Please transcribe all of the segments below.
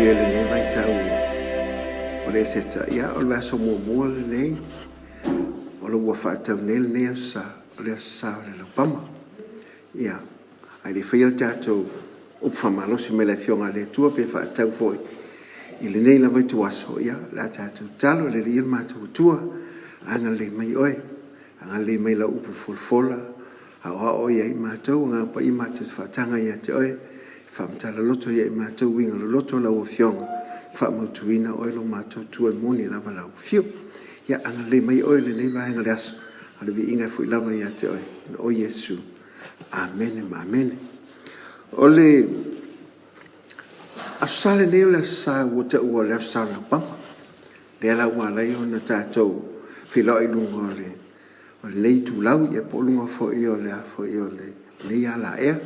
atu ia i lenei vaitau o le Eseta. Ia, o le vaiaso muamua lenei, o lo ua faatatau nei lenei Aso Sa, o le Aso Sa o le Laupama. Ia, ae le i faia le tatou upu faamalosi mai le Afioga a le Atua pe faatatau foi i lenei lava ituaso, ia, o le a tatou tatalo, le Alii e lo matou Atua, agalelei mai oe, agalelei mai i lau upu folafola, aoao ia i matou, Agaga Paia matou te faataga ia te oe, faamatala loto ia i matou uiga loloto lau Afioga, faamautuina oe lo matou Atua e moni lava lau afio. Ia agalelei mai oe i lenei vaega o le aso, a o le viiga e foi lava ia te oe, ona o Iesu. Amene ma amene. O le Aso Sa lenei o le Aso Sa ua taua o le Aso Sa o le Laupama. Lea la ua ala ai ona tatou feiloai i luga o le o lenei itulau ia po o luga foi o le a foi o lenei alaea,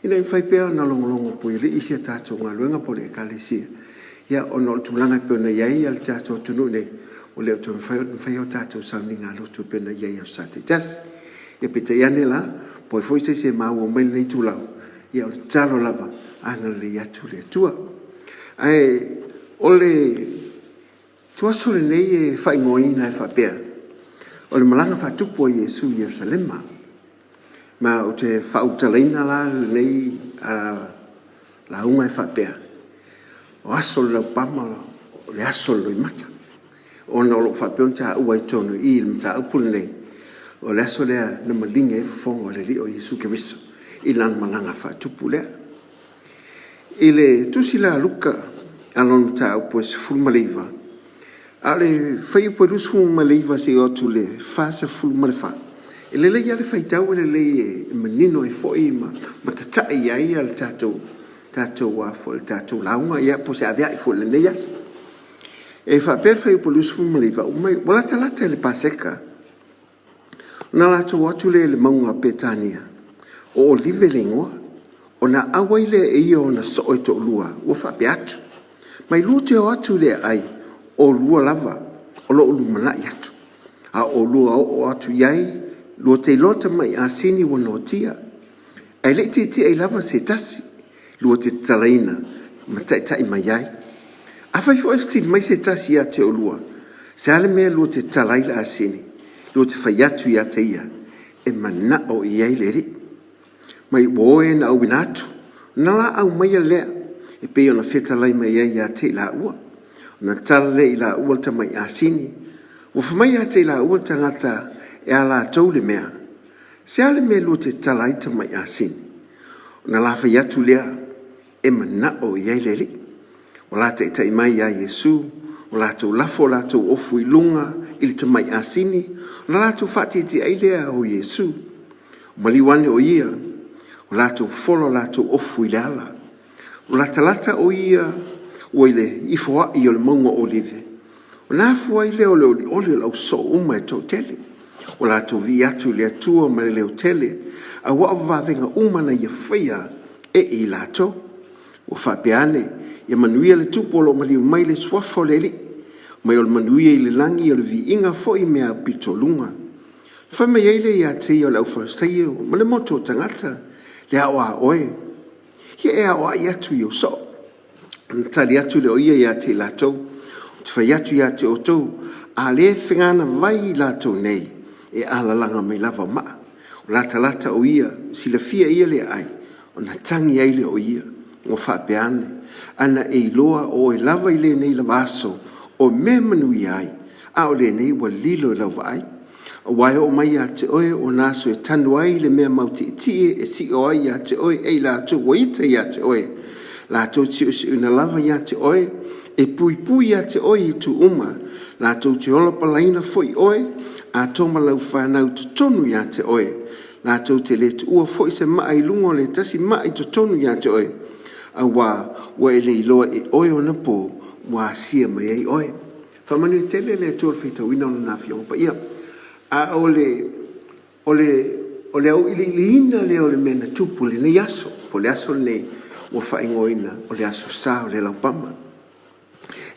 ina ia mafai pea ona logologo puialii si a tatou galuega po o le Ekalesia, ia ona o le tulaga e pei ona i ai le tatou atunuu nei, ua le o toe mafai ona faia a tatou sauniga lotu e pei ona i ai i Aso Sa taitasi. Ia peitai ane la, po o ai foi se isi e maua mai lenei itulau, ia o le tatalo lava, agalelei atu le Atua. Ae o le Tuaso lenei e faaigoaina e faapea, o le malaga faatupu a Iesu i Yerusalema. Ma ou te faaulutalaina la lenei lauga e faapea, o aso o le laupama, o le aso o le loimata. Ona o lo o faapea ona taua i totonu i i le mataupu lenei, o le aso lea na maligi ai fofoga o le Alii o Iesu Keriso i lana malaga faatupu lea. I le tusi la a Luka a lona mataupu e 19, a o le fuaiupu e 29 seia oo atu i le 44, e lelei lava le faitau e lelei e manino ai foi ma tatai ai le tatou tatou a foi le tatou lauga ia po o se aveai foi i lenei aso. E faapea le fuaiupu 29, ua latalata i le Paseka, Ona latou o atu lea i le mauga o Petania, o Olive le igoa, ona auai lea e ia ona soo e toalua, ua faapea atu, Mai lua te o atu i le aai, oulua lava o lo o lumanai atu. A o oulua oo atu i ai, lua te iloa tamai asini ua noatia, ae le i tietie ai lava se tasi, lua te tatalaina ma taitai mai ai. Afai foi e fesili mai se tasi ia te oulua, Se a le mea lua te tatala ai le asini? Lua te fai atu ia te ia, E manao i ai le Alii. Mai ua o e na auina atu, ona laau maia lea, e pei ona fetalai mai ai ia te i laua. Ona tala lea i laua le tamai asini, ua fai mai ia te i laua le tagata e a latou le mea, Se a le mea lua te tatala ai le tamai asini? Ona la fai atu lea, E manao i ai le Alii. Ua la taitai mai iā Iesu, ua latou lafo o latou ofu i luga i le tamai asini, ona latou faatietie ai lea o Iesu. Ua maliu ane o ia, ua latou fola o latou ofu i le ala. Ua latalata o ia ua i le ifoa'i o le mauga o Olive, ona afua ai lea o le olioli o le ausoo uma e toatele. Ua latou vii atu i le Atua ma le leo tele, aua o vavega uma na ia faia e i latou. Ua faapea ane, Ia manuia le Tupu o lo o maliu mai i le Suafa o le Alii, mai o le manuia i le lagi, o le viiga foi i mea aupito luga. Fai mai ai lea ia te ia o le aufalesaio ma le motu o tagata, le ao a oe, ia e aoai atu i ou soo. Ona tali atu lea o ia ia te i latou, Ou te fai atu ia te outou, a le feganavai i latou nei, e alalaga mai lava maa. O latalata o ia, silafia e ia le aai, ona tagi ai lea o ia, ua faapea ane, Ana e iloa o oe lava i lenei lava aso o mea manuia ai, a o lenei ua lilo i lau vaai. Aua e oo mai ia te oe ona aso e tanu ai le mea mautietie e sio ai ia te oe e i latou ua ita ia te oe, latou te siosiona lava ia te oe, e puipui ia te oe i itu uma, latou te ola palaina foi oe, atoa ma lau fanau i totonu ia te oe, latou te le tuua foi se maa i luga o le tasi maa i totonu ia te oe, aua ua e le iloa e oe ona po ua asia mai ai oe. Faamanuia tele le Atua i le faitauina o Lana Afioga Paia. A o le, o le, o le auiliiliina lea o le mea na tupu i lenei aso, po o le aso lenei ua faaigoaina o le Aso Sa o le Laupama.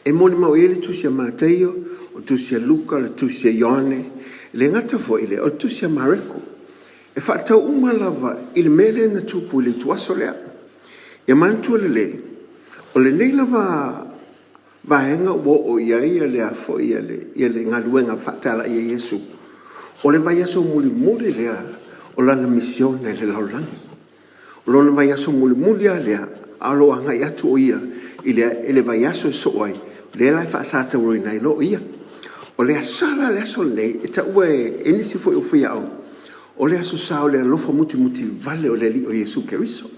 E molimau i ai le tusi a Mataio, o le tusi a Luka, o le tusi a Ioane, e le gata foi i lea, o le tusi a Mareko. E faatatau uma lava i le mea lea na tupu i le ituaso lea. Ia manatua lelei, O lenei lava vaega ua oo i ai le a foi ia le galuega faatalai a Iesu, o le vaiaso mulimuli lea o lana misiona i le lalolagi. O lona vaiaso mulimuli lava lea, a o lo o agai atu o ia i le vaiaso e sosoo ai, lea la e faasatauaina ai loa o ia. O le Aso Sa la le aso lenei, e taua e nisi foi o faiaoga, o le Aso Sa o le alofa mutimutivale o le Alii o Iesu Keriso.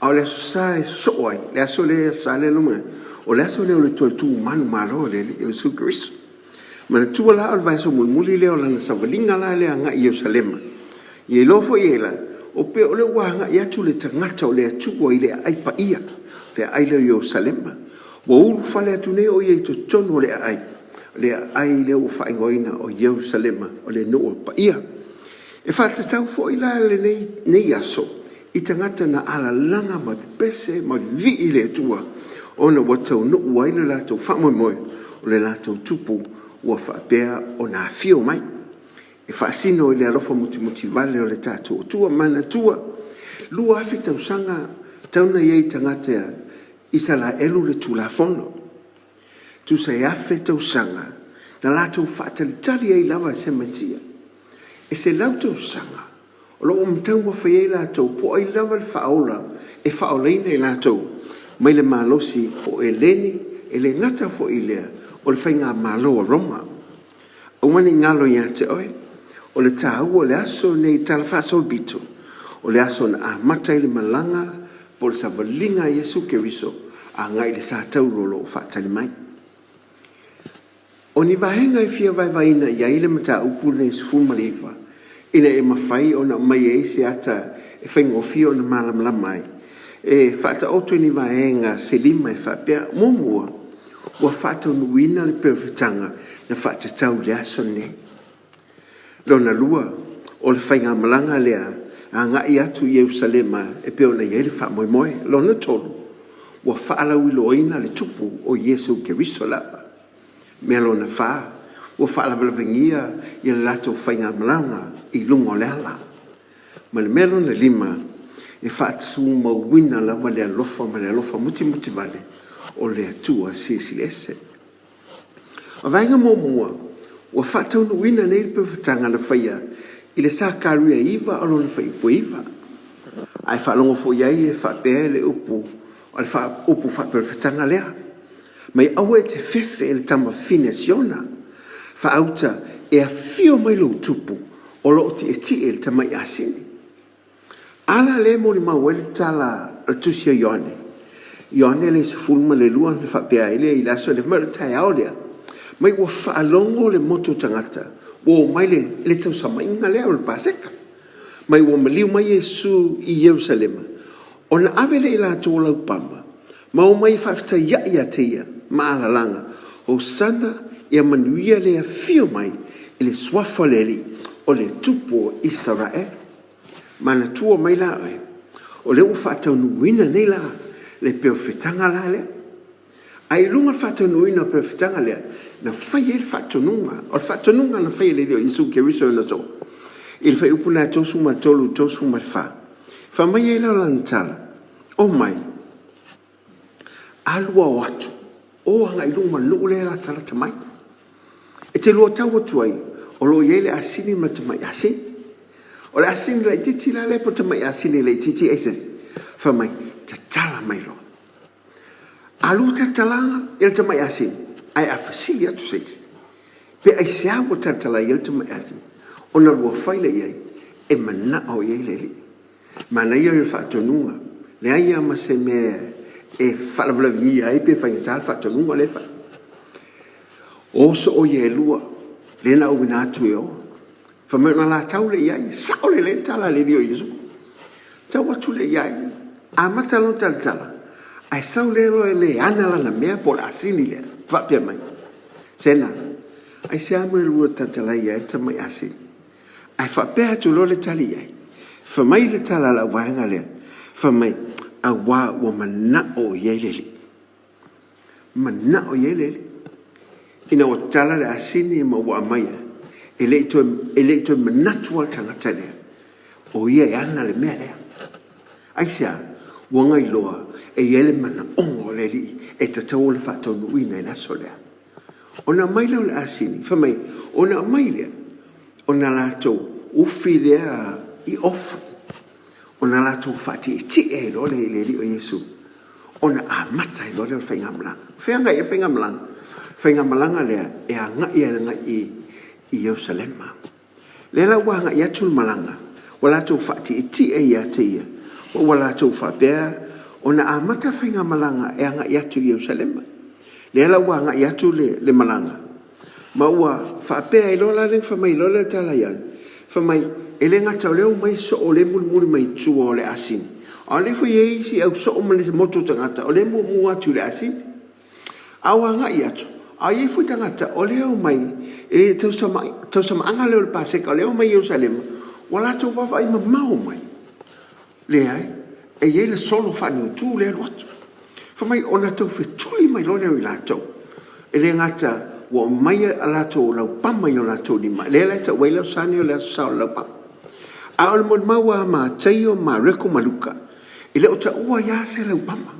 A o le Aso Sa e sosoo ai, le aso lea Sa lea e loma nei, o le aso lea o le toe tu manumalo o le Alii o Iesu Keriso. Manatua la o le vaiaso mulimuli lea o lana savaliga la lea agai i Yerusalema. Ia iloa foi e la, o pei o lea ua agai atu le tagata o le Atua i le aai paia, le aai lea o Yerusalema. Ua ulufale atu nei o ia i totonu o le aai, le aai lea ua faaigoaina o Yerusalema, o le nuu paia. E faatatau foi la lenei aso i tagata na alalaga ma pepese ma vivii i le Atua ona ua taunuu ai le latou faamoemoe o le latou Tupu ua faapea ona afio mai e faasino i le alofa mutimutivale o le tatou Atua. Manatua, 2000 tausaga talu ona i ai i tagata Isaraelu le Tulafono, tusa e 1000 tausaga na latou faatalitali ai lava i se Mesia. E 100 tausaga o lo o taumafai ai latou po o ai lava le Faaola e faaolaina i latou mai le malosi o Eleni, e le gata foi i lea o le faigamalo a Roma. Aua ne i galo ia te oe, o le taua o le aso lenei i le Tala Faasolopito, o le aso na amata ai le malaga po o le savaliga a Iesu Keriso agai i le satauro o lo o faatali mai. O ni vaega e fia vaevaeina i ai le mataupu lenei 19 ina ia mafai ona aumai ai se ata e faigofie ona malamalama ai, e faataoto i ni vaega se 5 e faapea. Muamua, ua faataunuuina le perofetaga na faatatau i le aso lenei. Lona lua, o le faigamalaga lea agai atu i Ierusalema e pei ona i ai le faamoemoe. Lona tolu, ua faalauiloaina le tupu o Iesu Keriso lava. Mea lona fa, ua faalavelavegia ia le latou faigamalaga i luga o le ala. Ma le mea lona lima, e faatumauina lava le alofa ma le alofa mutimutivale o le Atua Silisili Ese. O vaega muamua, ua faataunuuina nei le perofetaga na faia i le Sakaria 9 o lona fuaiupu e 9. Ae faalogo foi i ai e faapea le upu, o le upu faaperofetaga lea. Mai aua e te fefe i le tamafafine a Siona, faauta e afio mai lou tupu o lo o tietie i le tamai asini. A la lea e molimau ai le tala a le tusi a Ioane, Ioane le 12 na faapea ai lea i le aso lea, fai mai o le taeao lea, mai ua faalogo le motu o tagata ua omai le, le tausamaiga lea o le Paseka. Mai ua maliu mai Iesu i Ierusalema, ona ave lea i latou o laupama, ma omai e faafetaiai ia te ia ma alalaga, Hosana, ia manuia le afio mai i le suafa o le Alii, o le Tupu o Isaraelu. Manatua mai la oe, o lea ua faataunuuina nei la le perofetaga la lea. A i luga o le faataunuuina o le perofetaga lea, na fai ai le faatonuga. O le faatonuga na fai e le Alii o Iesu Keriso i ona aso, i le fuaiupu lena e 33 i le 34, fai mai ai lea o lana tala, Omai, alu ao atu, o agai i luma i le nuu lea e latalata mai. E te lua tau atu ai, o lo o i ai le asini ma le tamai asini. O le asini laitiiti la lea po o le tamai asini laitiiti aisea? Fai mai, tatala mai loa. Alu tatalaga i le tamai asini, ae a fesili atu se isi, pe aisea ua talatala ai le tamai asini, ona lua fai lea i ai, e manao i ai le alii. Manaia ia o le faatonuga, leai lava ma se mea e faalavelavegia ai pe faigata le faatonuga lea e fai. O soo ia e lua, lea na auina atu e o. Fai mai ona la tau lea i ai, sao lelei le tala a le Alii o Iesu. Tau atu lea i ai, amata lona talatala, ae sau lea loa e le ana lana mea po o le asini lea, faapea mai, Sena, aisea mea lua talatala ai le tamai asini? Ae faapea atu loa le tali i ai, fai mai le tala a lau vaega lea, fai mai, auā ua manao i ai le Alii. Manao i ai le Alii. Ina ua tatala le asini ma ua aumaia, e le i toe, e le i toe manatu lava le tagata lea, o ia e ana le mea lea. Aisea? Ua gailoa e i ai le manaoga o le Alii e tatau ona faataunuuina i le aso lea. Ona aumai lea o le asini, fai mai, ona aumai lea, ona latou ufi lea i ofu, ona latou faatietie ai loa lea i le Alii o Iesu, ona amata ai loa lea o le faigamalaga. O fea e agai i ai le faigamalaga? Faigamalaga lea e agai agai i Ierusalema. Lea la ua agai atu le malaga, ua latou faatietie ia te ia, ma ua latou faapea ona amata le faigamalaga e agai atu i Ierusalema. Lea la ua agai atu le malaga, ma ua faapea ai loa la lea fai mai loa lea tala ia, fai mai, e le gata o lea ua omai soo o lea e mulimuli mai i tua o le asini, a o lea foi e i ai isi au soo ma le motu o tagata o lea e muamua atu i le asini. A ua agai atu, a i ai foi tagata o lea e omai i le tausamaaga lea o le Paseka, o lea e omai i Ierusalema, ua latou vaavaai mamao mai. Leai, e i ai le solo faaniutu lea e alu atu. Fai mai, ona tau fetuli mai loa lea o i latou. E le gata ua aumai a latou laupama i o latou lima, lea la e tau ai le Aso Sa o le Aso Sa o le Laupama. A o le molimau a Mataio, Mareko ma Luka, e le o taua ai lava se laupama.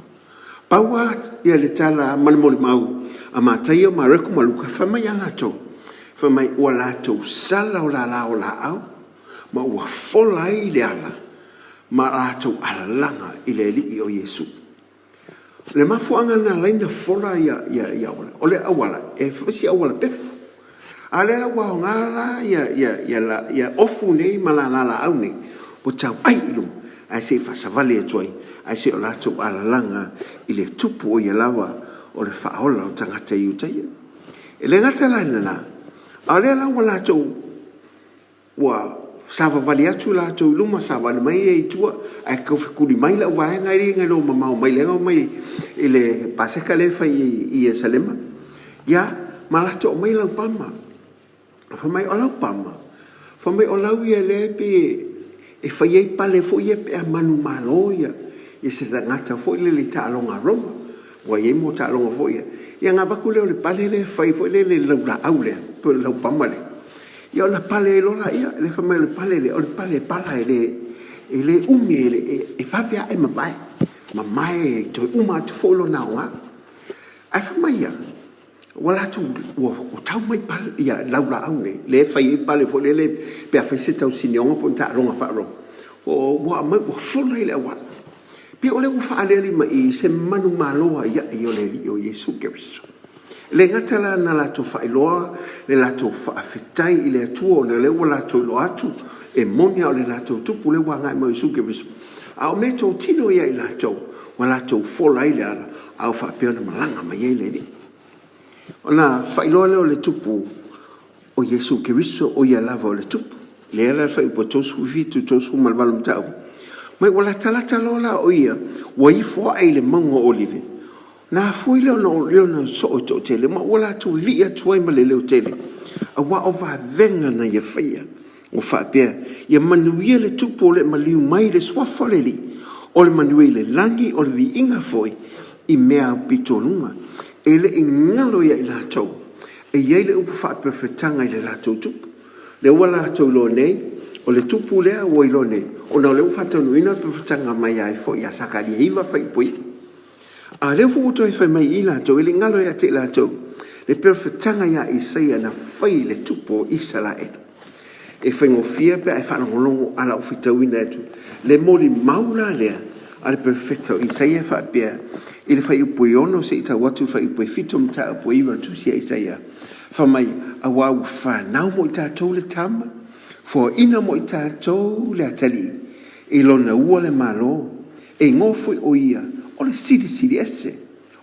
Pau lava le tala ma le molimau a Mataio, Mareko ma Luka, fai mai a latou, fai mai ua latou sala o lala o laau, ma ua fola ai le ala ma latou alalaga i le Alii o Iesu. O le mafuaaga na ala ai ona fola ia auala, o le auala e fai si auala pefu. A o lea la ua aoga la ia ofu nei ma lala laau nei, ua tau ai i luma, ae se i faasavali atu ai, ae se i o latou alalaga i le Tupu o ia lava o le Faaola o tagata Iutaia. E le gata la i lena, a o lea la ua latou Ua savavali atu latou i luma, savali mai ia i tua, ae taufetuli mai lau vaega ia na iloa mamao mai lea na omai i le Paseka lea e fai i Ierusalema. Ia, ma latou aumai laupama. Fai mai, o laupama? Fai mai, o lau ia lea e pei e fai ai pale foi ia pe a manumalo ia se tagata foi lele i taaloga a Roma. Ua i ai mo taaloga foi ia. Ia ona avatu lea o le pale lea e fai foi lele i le laulaau lea, po o le laupama lea. Ia ona pale ai loa lea, lea fai mai o le pale lea, o le pale e pala e le, e le umi, e vave lava e mavae, mamae e toe uma atu foi lona aoga. Ae fai mai ia, ua latou, ua tau mai pale, ia laulaau nei, lea e fai ai pale foi lele pe a fai se tausinioga po o ni taaloga faa-Roma, ua aumai ua fola i le auala. Pei o lea ua faaaliali mai i i se manumalo aiai o le Alii o Iesu Keriso. E le gata la na latou faailoa le latou faafetai i le Atua ona o lea ua latou iloa atu e moni a o le latou Tupu lea ua agai mai o Iesu Keriso, a o meatotino ia i latou ua latou fola ai le ala a o faapea ona malaga mai ai le Alii. Ona faailoa lea o le Tupu o Iesu Keriso, o ia lava o le Tupu. Lea la le fuaiupu e 37, 38 mataupu mai ua latalata loa la o ia ua ifo ae i le mauga o Olive, Na afua ai lea ona o ona soo e toatele, ma ua latou vivii atu ai ma le leo tele, aua o vavega na ia faia, ua faapea, Ia manuia le Tupu o le maliu mai i le suafa o le Alii, o le manuia i le lagi, o le viiga foi i mea aupito luga. E le i galo ia i latou, e i ai le upu faaperefetaga i le latou Tupu. Lea ua latou iloa nei, o le Tupu lea ua iloa nei, ona o lea ua faataunuuina le perefetaga mai ai foi ia Sakaria 9 fuaiupu 9. A o lea foi ua toe fai mai i i latou, e le i galo ia te i latou le perofetaga ia Isaia na fai i le tupu o Isaraelu. E faigofie pe a e faalogologo a la ou faitauina atu le molimau la lea a le perofeta o Isaia e faapea i le fuaiupu e 6 seia tau atu i le fuaiupu e 7 mataupu e 9 o le tusi a Isaia, fai mai, Aua ua fanau mo i tatou le tama, foaina mo i tatou le atalii, i lona ua le Malo, e igoa foi o ia o le Silisili Ese,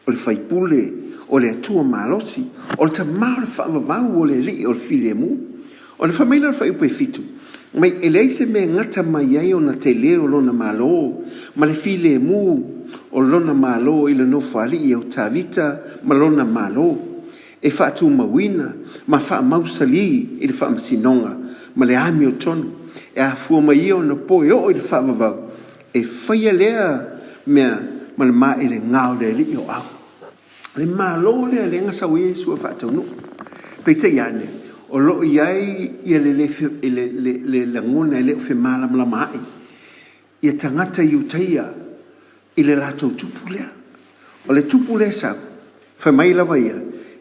o le Faipule, o le Atua Malosi, o le Tama o le Faavavau, o le Alii o le Filemu. Ona fai mai lea o le fuaiupu e 7, mai e leai se mea e gata mai ai ona tele o lona Malo, ma le filemu o lona Malo i le nofoalii o Tavita ma lona Malo, e faatumauina ma faamausali i le faamasinoga ma le amiotonu e afua mai ia ona po e oo i le faavavau, e faia lea mea ma le maelega o le Alii o Au. O le Malo lea lea na sau ai Iesu e faataunuu. Peitai ane, o lo o i ai ia le lagona e le o femalamalamaai ia tagata Iutaia. i le latou tupu lea. O le tupu lea e sau, fai mai lava ia,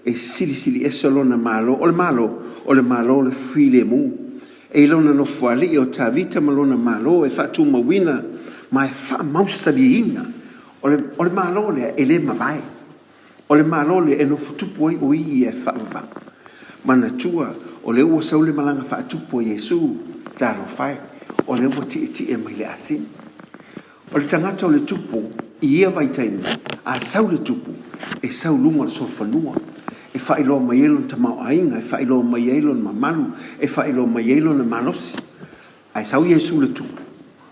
e silisili ese lona malo. O le malo, o le malo o le filemu. E i lona nofoalii o Tavita ma lona malo e faatumauina ma e faamausaliina. O le, o le malo lea e le mavae. O le malo lea e nofo tupu ai o ia e faavavau. Manatua, o lea ua sau le malaga faatupu a Iesu, talofa e, o lea ua tietie mai le asini. O le tagata o le tupu i ia vaitaimi, a sau le tupu, e sau luga o le solofanua, e faailoa mai ai lona tamaoaiga, e faailoa mai ai lona mamalu, e faailoa mai ai lona malosi. Ae sau Iesu le tupu,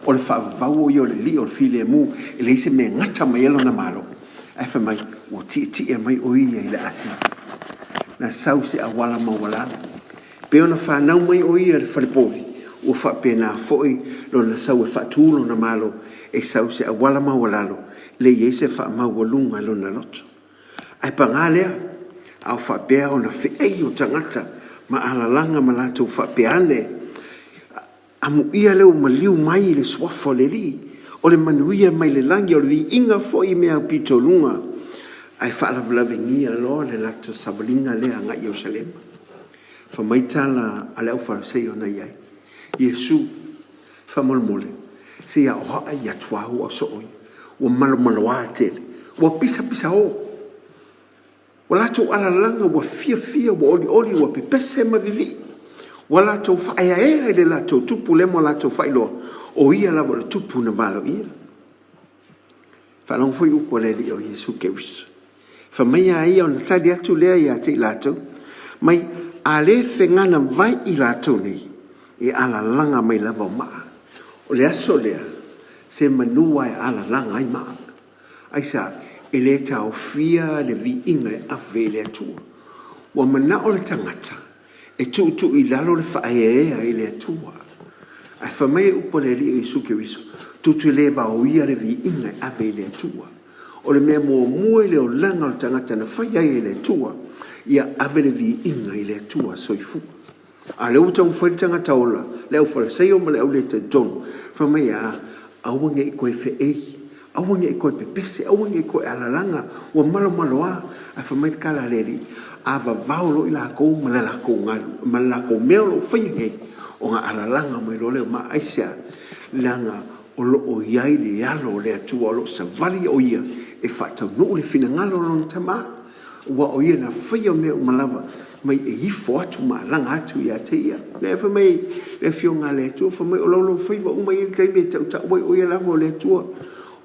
o le faavavau o ia o le Alii o le filemu, e leai se mea e gata mai ai lona malo. Ae fai mai, ua tietie mai o ia i le asini. Na sau se auala maualalo. Pei ona fanau mai o ia i le falepovi, ua faapena foi lona sau e faatu lona malo, e sau se auala maualalo, e leai ai se faamaualuga i lona loto. Ae paga lea, a o faapea ona feei o tagata ma alalaga ma latou faapea ane, Amuia lea ua maliu mai i le suafa o le Alii, o le manuia mai le lagi, o le viiga foi i mea aupito luga. Ae faalavelavegia loa le latou savaliga lea agai i Ierusalema. Fai mai tala a le aufaleseio na i ai, Iesu, faamolemole, se i aoai i atuau au soo ia, ua malomaloa tele, ua pisapisao. Ua latou alalaga, ua fiafia, ua olioli, ua pepese ma vivii. Ua latou faaeaea i le latou tupu lea ma latou faailoa, o ia lava o le tupu na valoia. Faalogo foi upu a le Alii o Iesu Keriso. Fai mai a ia ona tali atu lea ia te i latou, mai a le fegana vai i latou nei, e alalaga mai lava o maa. O le aso lea, se manu a e alalaga ai maa. Aisea? E le taofia le viiga e ave i le Atua. Ua manao le tagata e tuutuu i lalo le faaeaea i le Atua. Ae fai mai le upu a le Alii o Iesu Keriso, tou te le vaoia le viiga e ave i le Atua. O le mea muamua i le olaga o le tagata na fai ai e le Atua, ia ave le viiga i le Atua soifua. A o lea ua taumafai le tagata ola, le aufaleseio ma le au le talitonu, fai mai a, aua ne i toe feei, aua ne i toe pepese, aua ne i toe alalaga, ua malomaloa. Ae fai mai le tala a le Alii, a vavao loa i latou ma le latou galu, ma le latou mea o lo o faia nei, ona alalaga mai loa lea o maa. Aisea? Leaga o lo o i ai le alo o le Atua o lo o savali o ia e faataunuu le finagalo o lona Tama. Aua o ia na faia mea uma lava mai e ifo atu ma alaga atu ia te ia. Lea fai mai le Afioga a le Atua, fai mai o laulaufaiva uma i le taimi e tautau ai, o ia lava o le Atua.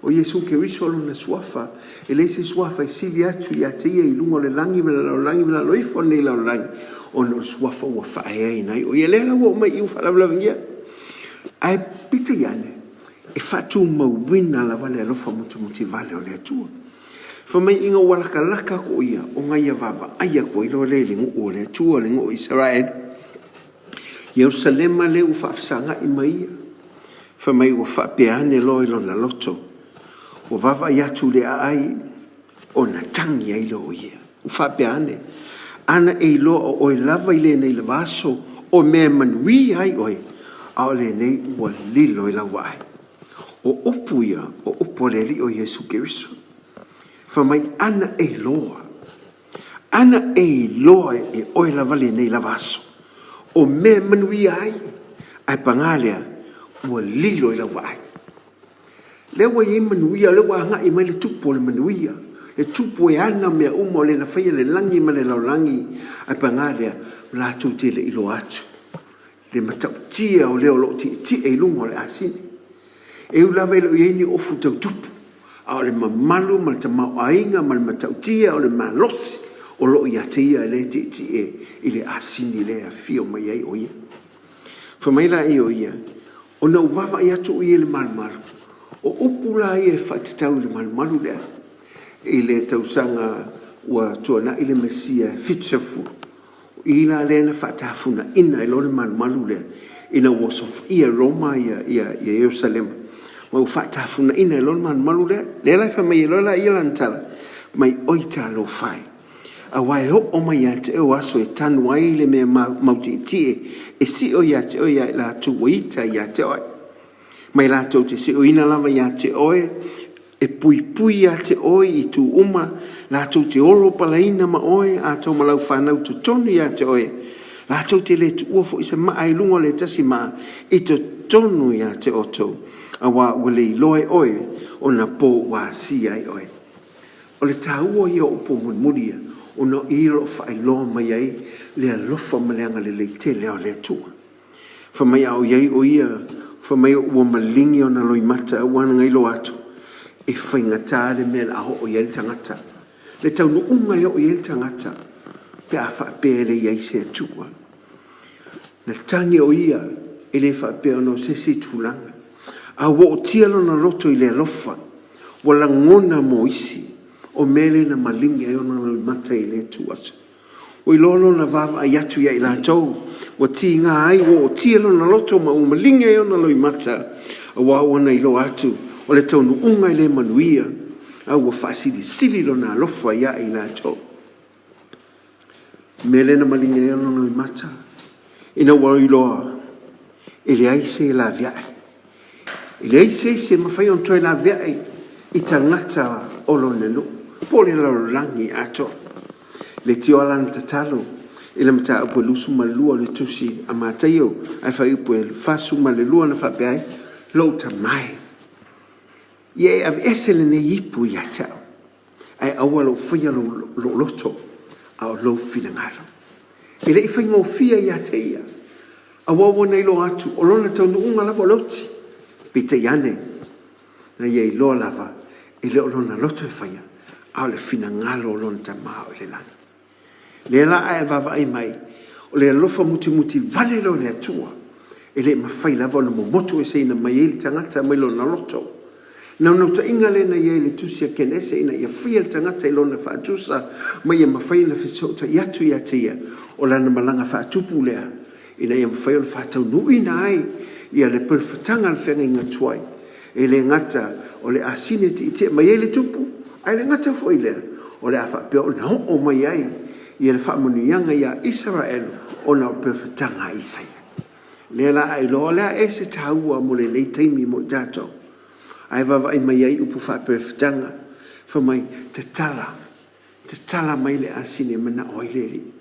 O Iesu Keriso lona suafa, e leai se suafa e sili atu ia te ia i luga o le lagi ma le lalolagi ma lalo ifo o lenei lalolagi, ona o le suafa ua faaeaina ai o ia. Lea la ua oo mai i i ua faalavelavegia. Ae peitai ane, e faatumauina lava le alofa mutimutivale o le Atua. Fai mai ina ua latalata atu o ia, ona ia vaavaai atu ai loa lea i le nuu o le Atua, le nuu o Isaraelu, Ierusalema lea ua faafesagai ma ia. Fai mai ua faapea ane loa i lona loto, ua vaavaai atu i le aai, ona tagi ai lea o ia. Ua faapea ane, Ana e iloa o oe lava i lenei lava aso, o mea e manuia ai oe, a o lenei ua lilo i lau vaai. O upu ia, o upu a le Alii o Iesu Keriso. Fai mai, ana e iloa, ana e iloa e oe lava lenei lava aso, o mea e manuia ai, ae pagā lea, ua lilo i lau vaai. Lea ua i ai manuia, lea ua agai mai le tupu o le manuia, le tupu e ana mea uma, o le na faia le lagi ma le lalolagi, ae pagā lea, latou te le iloa atu le matautia o lea o lo o tietie i luga o le asini. E ui lava e le o i ai ni ofu tau tupu, a o le mamalu ma le tamaoaiga ma le matautia o le malosi o lo o ia te ia lea e tietie i le asini lea e afio mai ai o ia. Fai mai laia o ia, ona ou vaavaai atu o ia i le malumalu. O upu la ia e faatatau i le malumalu lea. I le tausaga ua tuanai le Mesia e 70, O i la lea na faatafunaina ai loa le malumalu lea ina ua osofaia e Roma Ierusalema, ma ua faatafunaina ai loa le malumalu lea. Lea la e fai mai ai loa la ia lana tala, mai oi talofa e, aua e oo mai ia te oe aso e tanu ai le mea mautietie e sio ia te oe ia i latou ua ita ia te oe. Mai latou te sioina lava ia te oe. E puipui ia te oe i itu uma, latou te olo palaina ma oe, atoa ma lau fanau totonu ia te oe, latou te le tuua foi se maa i luga o le tasi maa i totonu ia te outou, auā ua le iloa e oe ona po ua asia ai oe. O le taua ia o upu mulimuli ia, ona o i o lo o faailoa mai ai le alofa ma le agalelei tele o le Atua. Fai mai a o i ai o ia, fai mai ua maligi ona loimata ua ana iloa atu, e faigata le mea o le a oo i ai le tagata. Le taunuuga e oo i ai le tagata pe a faapea e le i ai se Atua. Na tagi o ia e le faapea ona o se isi tulaga, a ua ootia lona loto i le alofa, ua lagona mo isi, o mea lea na maligi ai ona loimata i le Atua. Ua iloa lona vaavaai atu ia i latou, ua tiga ai, ua ootia lona loto ma ua maligi ai ona loimata, aua ua na iloa atu o le taunuuga e le manuia, a ua faasilisili lona alofa ia i latou. O le mea lea na maligi ai ona loimata, ina ua iloa e leai se laveai. E leai se isi e mafai ona toe laveai i tagata o lona nuu, po o le lalolagi atoa. Leitioa lana tatalo i le mataupu e 22 o le tusi a Mataio, ae fuaiupu e 42 na faapea ai, Lou tama e, ia e aveese lenei ipu ia te au, ae aua lou faia lou loto, a o lou finagalo. E le i faigofie ia te ia, aua ua na iloa atu, o lona taunuuga lava o le oti. Peitai ane, na ia iloa lava, e le o lona loto e faia, a o le finagalo o lona Tama o i le lagi. Lea la a e vaavaai mai, o le alofa mutimuti vale lea o le Atua, e le mafai lava ona momotu eseina mai ai le tagata mai lona loto. Naunautaiga lea na i ai i le tusi a Kenese ina ia faia le tagata i lona faatusa ma ia mafai ona fesootai atu ia te ia, o lana malaga faatupu lea ina ia mafai ona faataunuuina ai ia le perofetaga a le feagaiga tuai. E le gata o le asini e tietie mai ai le tupu, ae le gata foi i lea, o le a faapea ona oo mai ai ia le faamanuiaga ia Isaraelu ona o le perofetaga a Isaia. Lea la a iloa o le a ea se taua mo lenei taimi mo i tatou. Ae vaavaai mai ai upu faaperofetaga, fai mai, tatala, tatala mai le asini e manao ai le Alii.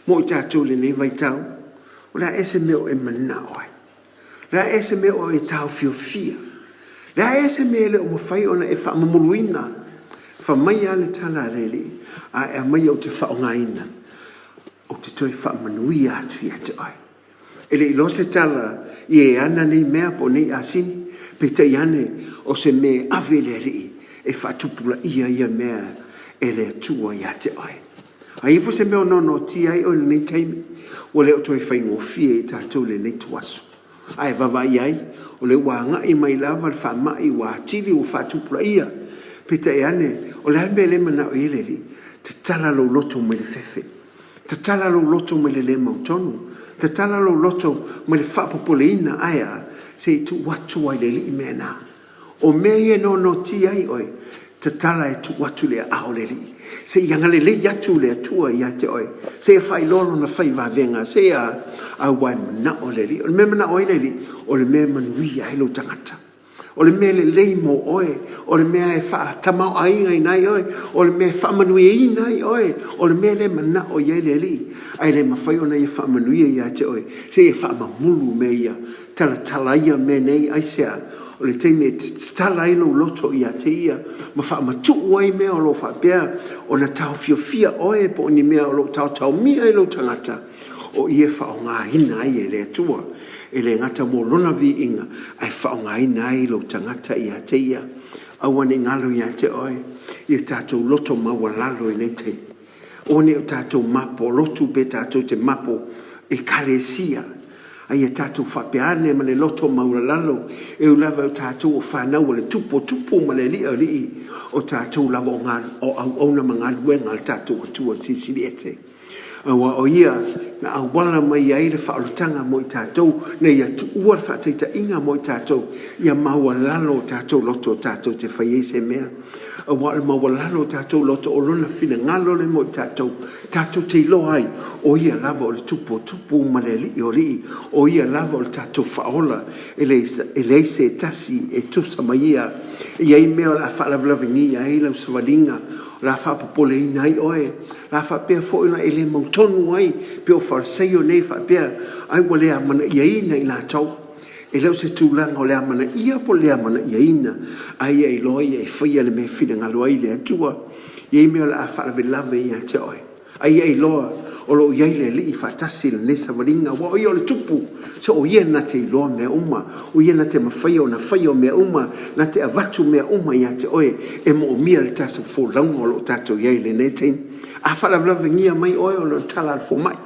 Mo i tatou i lenei vaitau, o le a ea se mea o e manao ai? O le a ea se mea o e taofiofia? O le a ea se mea e le o mafai ona e faamamuluina? Fai mai lava le tala a le Alii, a e aumaia ou te faaaogaina, ou te toe faamanuia atu ia te oe. E le i iloa se tala i e ana nei mea po o nei asini, peitai ane o se mea e ave i le Alii e faatupulaia ia mea e le Atua ia te oe. A i ai foi se mea o noanoatia ai oe i lenei taimi, ua le o toe faigofie i tatou lenei ituaso. A e vaavaai i ai, o lea ua agai mai lava le faamai, ua atili ua faatupulaia. Peitai ane, o le a le mea lea e manao i ai le Alii? Tatala lou loto mai le fefe. Tatala lou loto mai le le mautonu. Tatala lou loto mai le faapopoleina, ae a? Se i tuu atu ai le Alii mea na. O mea ia e noanoatia ai oe, tatala e tuu atu i le aao o le Alii. Se i agalelei atu le Atua ia te oe, se i faailoa lona fai vavega, se i a, aua e manao le Alii. O le mea e manao ai le Alii, o le mea e manuia ai lou tagata. O le mea lelei mo oe, o le mea e faatamaoaigaina ai oe, o le mea e faamanuiaina ai oe, o le mea lea e manao i ai le Alii, ae le mafai ona ia faamanuia ia te oe, se i faamamulu mea ia, talatala ia mea nei, aisea? O le taimi e tatala ai lou loto ia te ia, ma faamatuu ai mea o lo o faapea ona taofiofia oe po o ni mea o lo o taotaomia ai lou tagata, o i e faaaogaina ai e le Atua, e le gata mo Lona viiga, ae faaaogaina ai lou tagata ia te Ia. Aua ne i galo ia te oe ia tatou loto maualalo i nei taimi. Aua ne i o tatou mapo lotu pe tatou te mapo ekalesia, a ia tatou faapea ane ma le loto maualalo, e ui lava o tatou o fanau a le Tupu o Tupu ma le Alii o Alii, o tatou lava o auauna ma galuega a le tatou Atua Silisili Ese. Aua o ia na auala mai ai le faaolataga mo i tatou, na Ia tuua le faataitaiga mo i tatou, ia maualalo o tatou loto tatou te fai ai se mea. Aua o le maualalo o tatou loto, o Lona finagalo lea mo i tatou, tatou te iloa ai, o Ia lava o le Tupu o tupu ma le Alii o alii, o Ia lava o le tatou Faaola, e leai se tasi e tusa ma Ia. E i ai mea o le a faalavelavegia ai lau savaliga, o le a faapopoleina ai oe, o le a faapea foi ona e le mautonu ai pei o Fariseio nei faapea, ai ua le amanaiaina i latou. E le o se tulaga o le amanaia po o le le amanaiaina, a ia iloa ia e faia le mea e finagalo ai le Atua. E i ai mea o le a faalavelave ia te oe, a ia iloa o lo o i ai le Alii faatasi i lenei savaliga, aua o Ia o le Tupu, so o Ia na te iloa mea uma, o Ia na te mafaia ona faia o mea uma, na te avatu mea uma ia te oe, e moomia le tatou folauga o lo o tatou i ai i lenei taimi. A faalavelavenia mai oe ona o le tala a le fomai,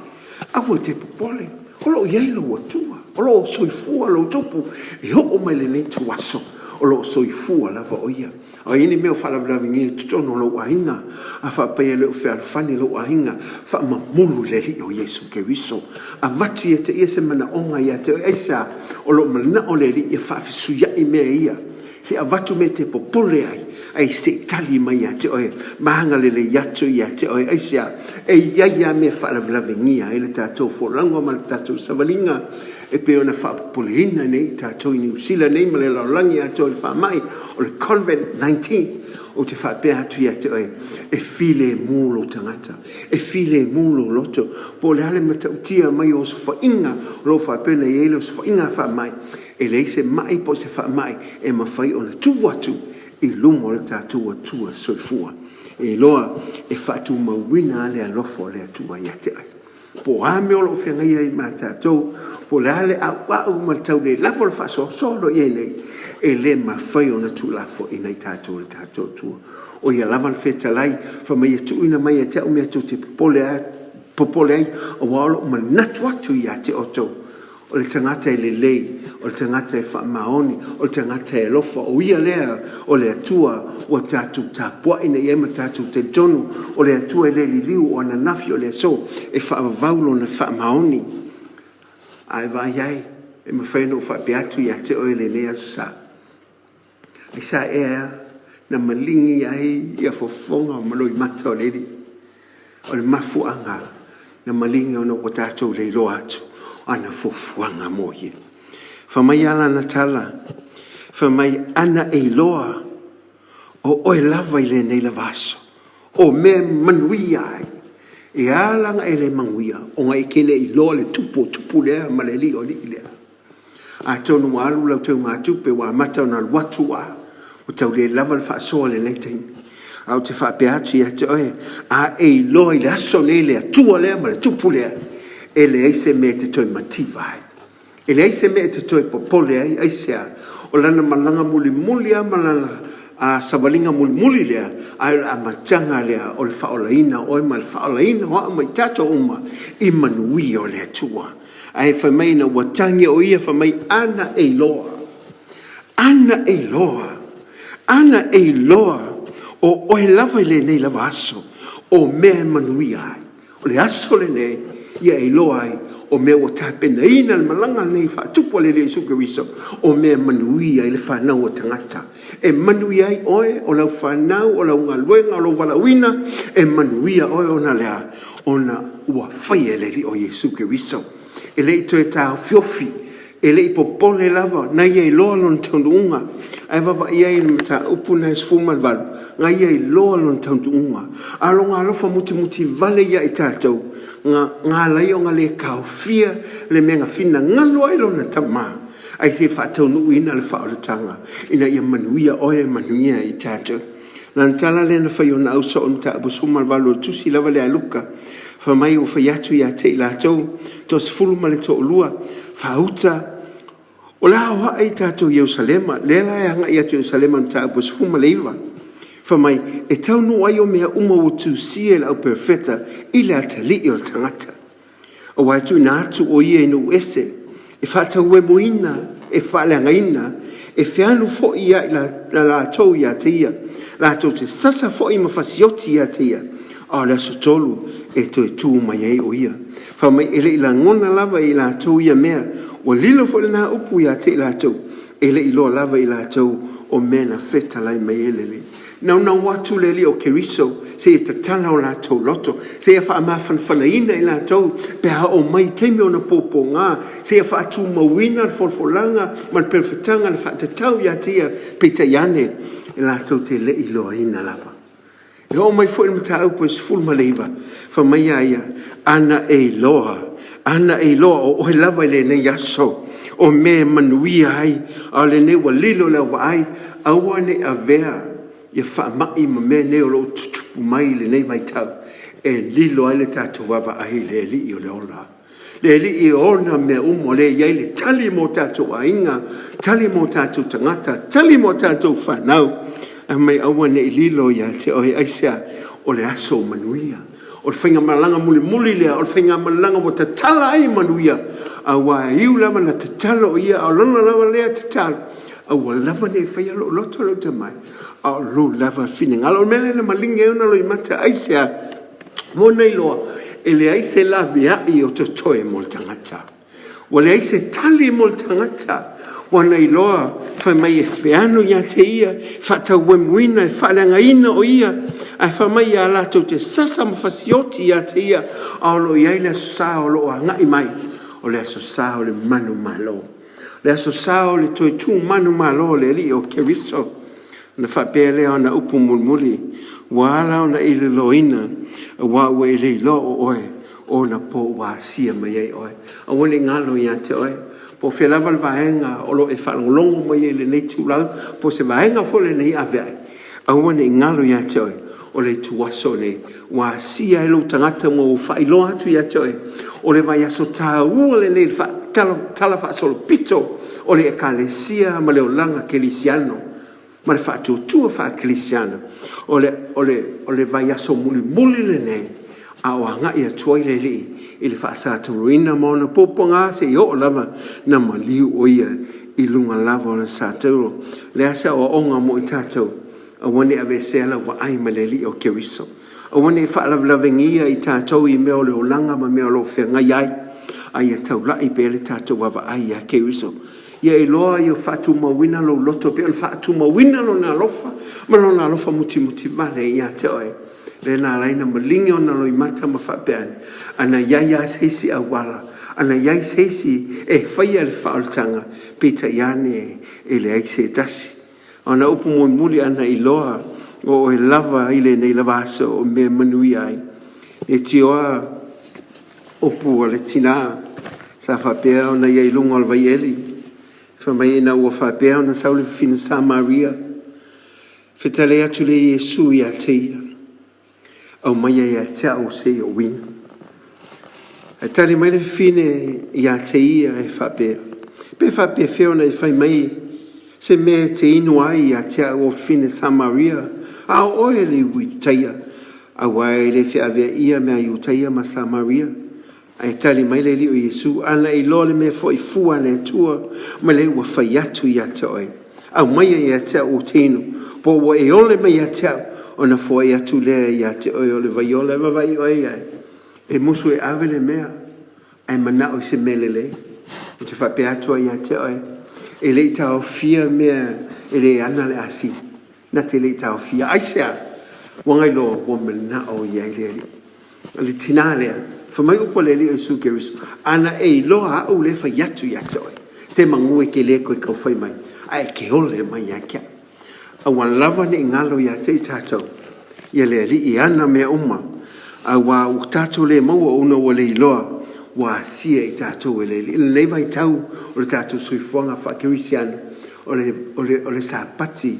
aua e te popole, o lo o i ai lou Atua, o lo o soifua lou Tupu, e oo mai lenei ituaso, o lo o soifua lava o Ia. A i ai ni mea o faalavelavenia i totonu o lou aiga, a faapea e le o fealofani lou aiga, faamamulu i le Alii o Iesu Keriso. Avatu ia te ia se manaoga ia te oe. Aisea? O lo o manao le Alii ia faafesuiai mea ia. Se i avatu mea e te popole ai, ae se i tali mai ia te oe ma agalelei atu ia te oe. Aisea? E i ai lava mea e faalavelavenia ai le tatou folauga ma le tatou savaliga e pei ona faapopoleina nei i tatou i Niu Sila nei ma le lalolagi atoa i le faamai o le Covid-19. Ou te faapea atu ia te oe, e filemu lou tagata, e filemu lou loto, po o le a le matautia mai o osofaiga o lo o faapea ona i ai le osofaiga faamai, e leai se mai po o se faamai e mafai ona tu atu i luma o le tatou Atua soifua. E iloa e faatumauina lava le alofa o le Atua ia te oe. Po o a mea o lo o feagai ai ma tatou, po o le a le a'ua'u ma le tau le lava o le faasoasoa o lo o i ai nei, e le mafai ona tuulafoaiina i tatou e le tatou Atua. O ia lava le fetalai, fai mai ia tuuina mai ia te au mea tou te popole ai, aua o lou manatu atu ia te outou. O le tagata e lelei, o le tagata e faamaoni, o le tagata e alofa, o ia lea o le Atua ua tatou tapuai nei i ai ma tatou talitonu, o le Atua e le liliu, o ananafi, o le aso, e faavavau Lona faamaoni. A e vaai ai, e mafai ona ou faapea atu ia te oe i lenei Aso Sa, Aisea ea na maligi ai ia fofoga ma loimata o le Alii? O le mafuaaga na maligi ona ua tatou le iloa atu ana fuafuaga mo ia. Fai mai a lana tala, fai mai, Ana e iloa o oe lava i lenei lava aso, o mea e manuia ai, e ala ona e le manuia, ona e te le iloa le Tupu o tupu lea ma le Alii o alii lea. Atonu ua alu lau teugatupe, ua amata ona alu atu a ua tau le lava le faasoa i lenei taimi. Ae ou te faapea atu ia te oe, a e iloa i le aso nei le Atua lea ma le Tupu lea, e leai se mea e te toe mativa ai. E leai se mea e te toe popole ai, aisea? O lana malaga mulimuli lava ma lana a savaliga mulimuli lea, ae o le amataga lea o le faaolaina o oe ma le faaolaina o au ma i tatou uma i manuia o le Atua. Ae fai mai ina ua tagi o ia, fai mai, Ana e iloa, ana e iloa, ana e iloa o oe lava i lenei lava aso, o mea e manuia ai. O le aso lenei, ia e iloa ai o mea ua tapenaina le malaga lenei faatupu a le Alii Iesu Keriso, o mea e manuia ai le fanau a tagata. E manuia ai oe, o lau fanau, o lau galuega, o lou valaauina, e manuia oe ona le a? Ona ua faia e le Alii o Iesu Keriso. E le i toe taofiofi, e le i popole lava, na ia iloa lona taunuuga. Ae vaavaai ai i le mataupu lena e 18, na ia iloa lona taunuuga. A o lona alofa mutimuti vale ia i tatou, na ala ai ona le taofia le mea na finagalo ai lona Tama, ae se i faataunuuina le faaolataga, ina ia manuia oe, manuia i tatou. Lana tala lea na fai ona au soo i mataupu 18 o le tusi lava lea a Luka, fai mai ua fai atu ia te i latou, toasefulu ma le toalua, faauta, o le a o ae i tatou Ierusalema, lea la e agai atu i Ierusalema i mataupu 19, fai mai, e taunuu ai o mea uma ua tusia e le au perofeta i le atalii o le tagata. Aua e tuuina atu ʻo ia i nuu ese, e faatauemoina, e faaleagaina, e feanu foi ia i latou ia te ia, latou te sasa foi ma fasioti ia te ia, a o le aso tolu e toe tu mai ai o ia. Fai mai e le i lagona lava e i latou ia mea, ua lilo foi lena upu ia te i latou, e le i iloa lava e i latou o mea na fetalai mai ai le Alii. Naunau atu le Alii o Keriso seia tatala o latou loto, seia faamafanafanaina i latou pe a oo mai i taimi ona pōpōgā, seia faatumauina le folafolaga ma le perofetaga na faatatau ia te ia, peitai ane, e latou te le i iloaina lava. E oo mai foi i le mataupu e 19, fai mai a ia, ana e iloa, ana e iloa o oe lava i lenei aso, o mea e manuia ai, a o lenei ua lilo lau vaai, aua ne i avea ia faamai ma mea nei o lo o tutupu mai i lenei vaitau, e lilo ai le tatou vaavaai i le Alii o le ola. Le Alii e ona mea uma, o lea e i ai le tali mo tatou aiga, tali mo tatou tagata, tali mo tatou fanau. Fai mai aua ne i lilo ia te oe, aisea? O le aso manuia. O le faigamalaga mulimuli lea, o le faigamalaga ua tatala ai manuia, aua e iu lava na tatalo o ia, a o lona lava lea tatalo, aua lava ne i faia lou loto lou tamai, a o lou lava finagalo. O le mea lea na maligi ai ona loimata, aisea? Ua ona iloa, e leai se laveai o totoe mo le tagata. Ua leai se tali mo le tagata. Ua na iloa, fai mai e feanu ia te ia, e faatauemuina, e faaleagaina o ia, ae fai mai ia latou te sasa ma fasioti ia te ia, a o lo o i ai le Aso Sa o lo o agai mai, o le Aso Sa o le manumalo. Le Aso Sa o le toe tu manumalo o le Alii o Keriso. Ona faapea lea o ana upu mulimuli, Ua ala ona e iloiloina, aua ua e le iloa o oe o ona po ua asia mai ai oe. Aua ne i galo ia te oe, po o fea lava le vaega o lo o e faalogologo mai ai i lenei itulau, po o se vaega foi o lenei aveae, aua ne i galo ia te oe, o le ituaso lenei ua asia ai lou tagata ma ua faailoa atu ia te oe, o le vaiaso taua lenei i le talafaasolopito o le Ekalesia ma le olaga kerisiano ma le faatuatua faakerisiano. O le, o le, o le vaiaso mulimuli lenei a o agai atu ai le Alii i le faasatauroina ma ona puapuaga seia oo lava na maliu o ia i luga lava o le satauro. O le a se aoaoga mo i tatou? Aua ne i aveesea lau vaai mai le Alii o Keriso. Aua ne i faalavelavegia i tatou i mea o le olaga ma mea o lo o feagai ai, a ia taulai pea le tatou vaavaai ia Keriso. Ia iloa ia faatumauina lou loto pei ona faatumauina lona alofa ma lona alofa mutimuti vale ia te oe. Lea na ala ai ona maligi ona loimata ma faapea ane, ana i ai lava se isi auala, ana i ai se isi e faia le faaolataga, peitai ane e leai se tasi. A o na upu mulimuli ana iloa o oe lava i lenei lava aso o mea manuia ai. E tioa upu a le tina sa faapea ona ia i luga o le vaieli, fai mai ina ua faapea ona sau le fafine Samaria, fetalai atu le Iesu ia te ia, Aumaia ia te au se i ou inu. Ae tali mai le fafine ia te ia e faapea, Pe faapefea ona e fai mai se mea e te inu ai ia te au o fafine Samaria, a o oe le Iutaia, aua e le feaveaia mea Iutaia ma Samaria? Ae tali mai le Alii o Iesu, Ana iloa le mea foi fua a le Atua ma le ua fai atu ia te oe. Aumaia ia te au ou te inu, po ua e ole mai ia te au, ona foai atu lea ia te oe o le vai ola e vavaai oe i ai. E musu e ave le mea, ae manao i se mea lelei. Ou te faapea atu ai ia te oe, e le i taofia mea e le ana le asini. Na te le i taofia. Aisea? Ua gailoa ua manao i ai le Alii. O le tinā lea, fai mai upu a le Alii o Iesu Keriso, ana e iloa aʻu lea e fai atu ia te oe, se magu e te le toe tau fai mai, ae e te ole mai ia te aʻu. Aua lava ne i galo ia te i tatou, ia le Alii e ana mea uma, auā ua tatou le maua ona ua le iloa, ua asia i tatou e le Alii. I lenei vaitau o le tatou soifuaga faa-Kerisiano, o le, o le, o le Sapati,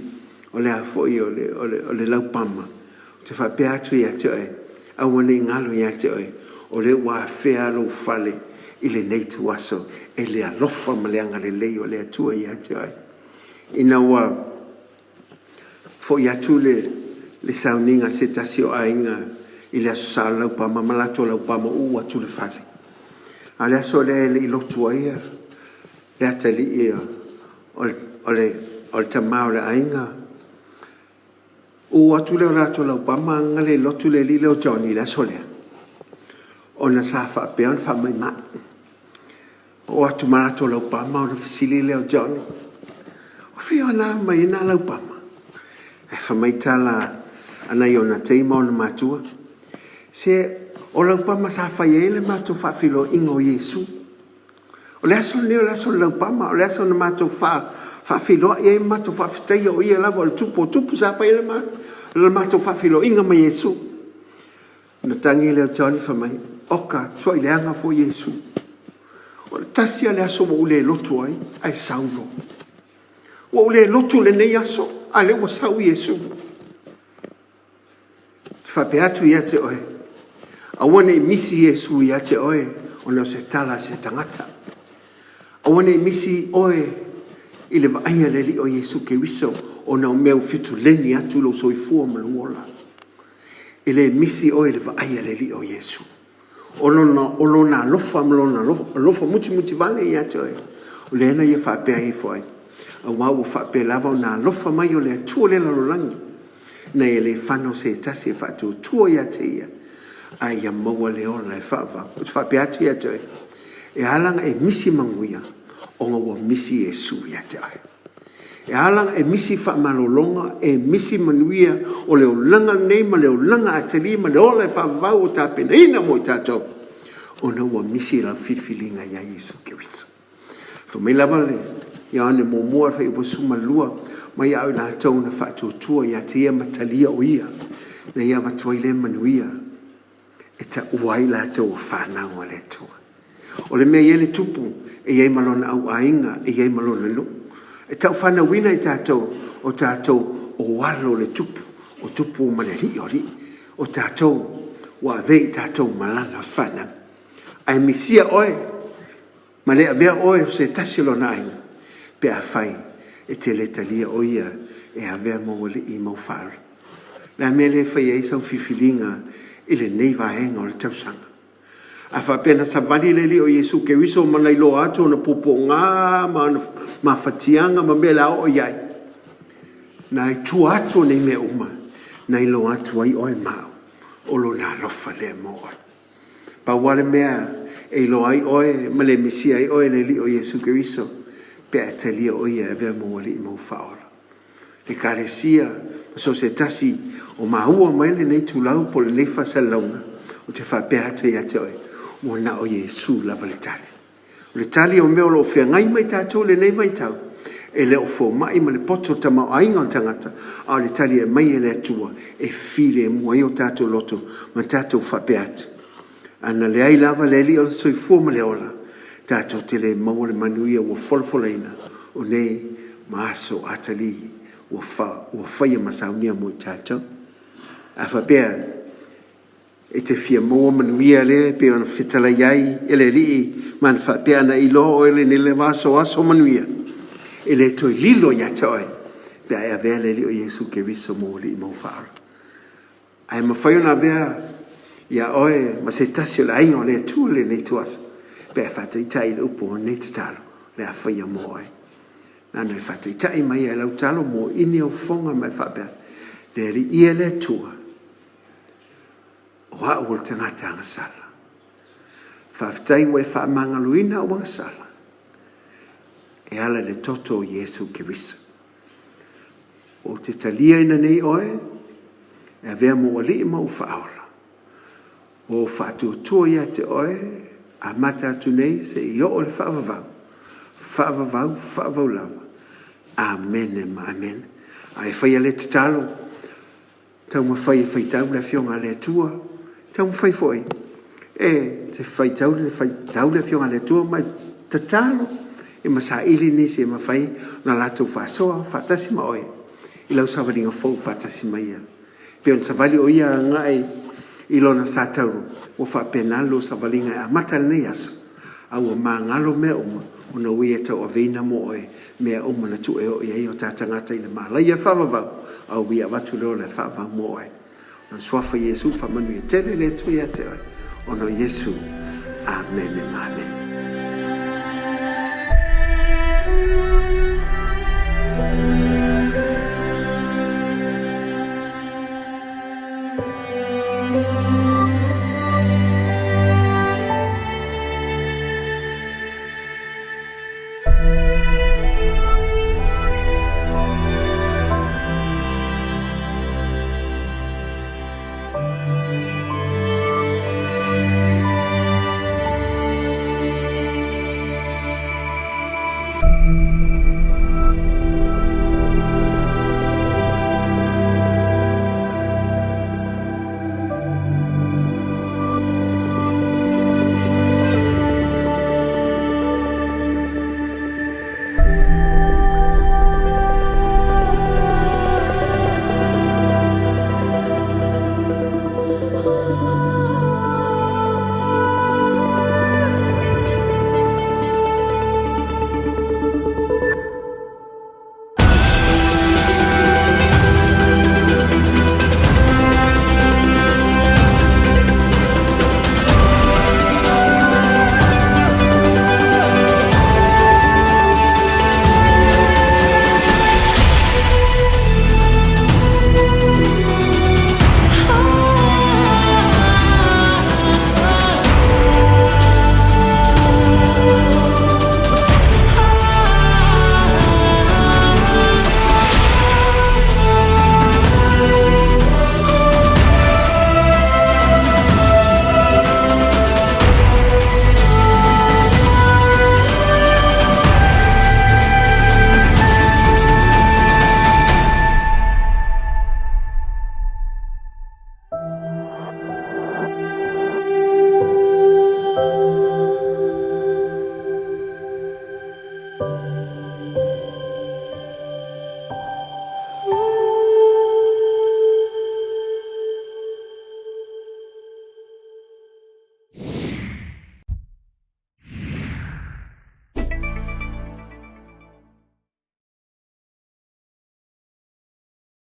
o le a foi, o le, o le, o le laupama, Ou te faapea atu ia te oe, aua ne i galo ia te oe, o lea ua afea lou fale i lenei ituaso e le alofa ma le agalelei o le Atua ia te oe. Ina ua foi atu le, le sauniga a se tasi o aiga i le Aso Sa o le Laupama ma latou laupama uu atu le fale. A o le aso lea e le i lotu ai le atalii o le, o le, o le tama o le aiga, Oo atu lea o latou laupama aga le lotu le alii lea o Johnny i le aso lea, ona sa faapea ona faamaimai. Oo atu ma latou laupama ona fesili lea o Johnny, O fea o na mai ai na laupama? Ae fai mai tala a nai ona tei ma ona matua, Se o laupama sa fai ai le matou faafeiloaiga o Iesu. O le aso lenei o le aso o le laupama, o le aso na matou faafeiloai ai ma matou faafetaia o ia lava o le Tupu o Tupu sa fai ai le matou faafeiloaiga ma Iesu. Ona tagi lea o Johnny fai mai, Oka, tuai leaga foi Iesu. O le tasi lava le aso ua ou le lotu ai, ae sau loa. Ua ou le lotu i lenei aso, a o lea ua sau Iesu. Te faapea atu ia te oe, aua ne i misi Iesu ia te oe ona o se tala a se tagata. Aua ne i misi oe i le vaai a le Alii o Iesu Keriso ona o mea ua fetuleni atu lou soifua ma lou ola. E le misi oe i le vaai a le Alii o Iesu. O lona, o lona alofa ma lona alofa mutimuti vale ia te oe, o lea na ia faapea ifo ai, aua ua faapea lava ona alofa mai o le Atua o le lalolagi, ina ia le fano se tasi e faatuatua ia te ia, a ia maua le ola e faavavau. Ou te faapea atu ia te oe, e ala ona e misi manuia, ona ua misi Iesu ia te oe. E ala ona e misi faamalologa, e misi manuia o le olaga lenei ma le olaga atili ma le ola e faavavau ua tapenaina mo i tatou, ona ua misi lau filifiliga iā Iesu Keriso. Fai mai lava le Ioane muamua le fuaiupu 12, mai a o i latou na faatuatua ia te ia ma talia o ia, na ia avatu ai lea manuia e taua ai latou o fanau a le Atua. O le mea e i ai le tupu, e i ai ma lona auaiga, e i ai ma lona nuu. E taufanauina i tatou, o tatou o alo o le tupu, o tupu ma le alii o alii. O tatou ua avea i tatou ma lana fanau. Ae misia oe ma le avea oe o se tasi o lona aiga, pe afai e te le talia o ia e avea mau alii mau faaola. O le a mea lea e fai ai sau filifiliga i lenei vaega o le tausaga? A faapea na savali le Alii o Iesu Keriso ma na iloa atu ona puapuaga ma ona mafatiaga ma mea o le a oo i ai, na i tua atu o nei mea uma, na iloa atu ai oe ma au, o lona alofa lea mo oe. Pau lava le mea e iloa ai oe ma le misia ai oe e le Alii o Iesu Keriso, pe a e talia o ia e avea mou Alii ma ou Faaola. Ekalesia ma so o se tasi o maua mai lenei itulau po o lenei faasalalauga, ou te faapea atu ia te oe, ua na o Iesu lava le tali. O le tali o mea o lo o feagai ma i tatou i lenei vaitau, e le o fomai ma le poto o le tamaoaiga o le tagata, a o le tali e aumai e le Atua e filemu ai o tatou loto ma tatou faapea atu, A na leai lava le Alii o le soifua ma le ola, tatou te le maua le manuia ua folafolaina o nei ma aso atalii ua fa, ua faia ma saunia mo i tatou. A faapea e te fia maua manuia lea e pei ona fetalai ai e le Alii ma ana faapea, ana iloa oe lenei lava aso, aso manuia, e le toe lilo ia te oe pe a e avea le Alii o Iesu Keriso mo Alii ma ou Faaola. Ae mafai ona avea ia oe ma se tasi o le aiga o le Atua lenei ituaso, pe a e faataitai i le upu o lenei tatalo, o le a faia mo oe. Nana e faataitai mai ai lau talo mo ini au fofoga ma e faapea, Le Alii e le Atua, o au o le tagata agasala. Faafetai ua e faamagaloina au agasala e ala i le toto o Iesu Keriso. Ou te taliaina nei oe e avea mou alii ma ou faaola. Ua ou faatuatua ia te oe, amata atu nei seia oo i le faavavau, faavavau, faavavau lava. Amene ma amene. A e faia lea tatalo, Taumafai e faitau le Afioga a le Atua, taumafai foi e te faitau le faitau le Afioga a le Atua ma e tatalo e masaili nisi e mafai ona latou faasoa faatasi ma oe i lau savaliga fou faatasi ma ia. Pei ona savali o ia agai i lona sa tauro, ua faapena le lua savaliga e amata lenei aso, a ua magalo mea uma ona ua ia tauaveina mo oe mea uma na tuu e oo i ai o ta tagata i le malaia faavavau, a ua ia avatu le ola e faavavau mo oe. O le Suafa Iesu, faamanuia tele le Atua ia te oe, ona o Iesu. Amene ma amene.